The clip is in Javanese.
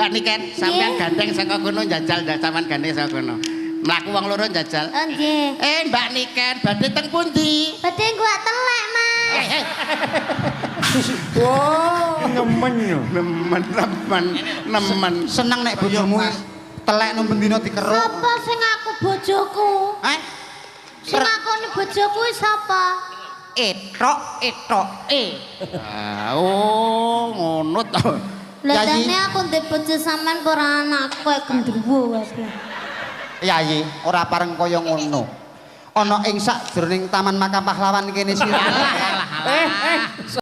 Mbak Niken, sampean Nggih. Gandeng saka kono njajal, ndak sampean gandeng saka kono. Mlaku wong loro njajal. Oh, nggih. Eh, Mbak Niken, badhe teng pundi? Badhe gua telek, Mas. Eh, eh. Wow, nemen yo. Nemen, nemen, nemen. Seneng nek bojomu telek nang bendina dikeruk. Sapa sing aku bojoku? Eh? Sing ngakoni bojoku iki sapa? Etok, etok, e. Ah, oh, ngono to. Lah, Yayi. jane aku ndek bojo sampean apa ora anakku koyo gendruwo wae. Yayi, ora pareng kaya ngono. Ana ing sakjroning Taman Makam Pahlawan kene sira. Alah, alah, alah. Eh, eh.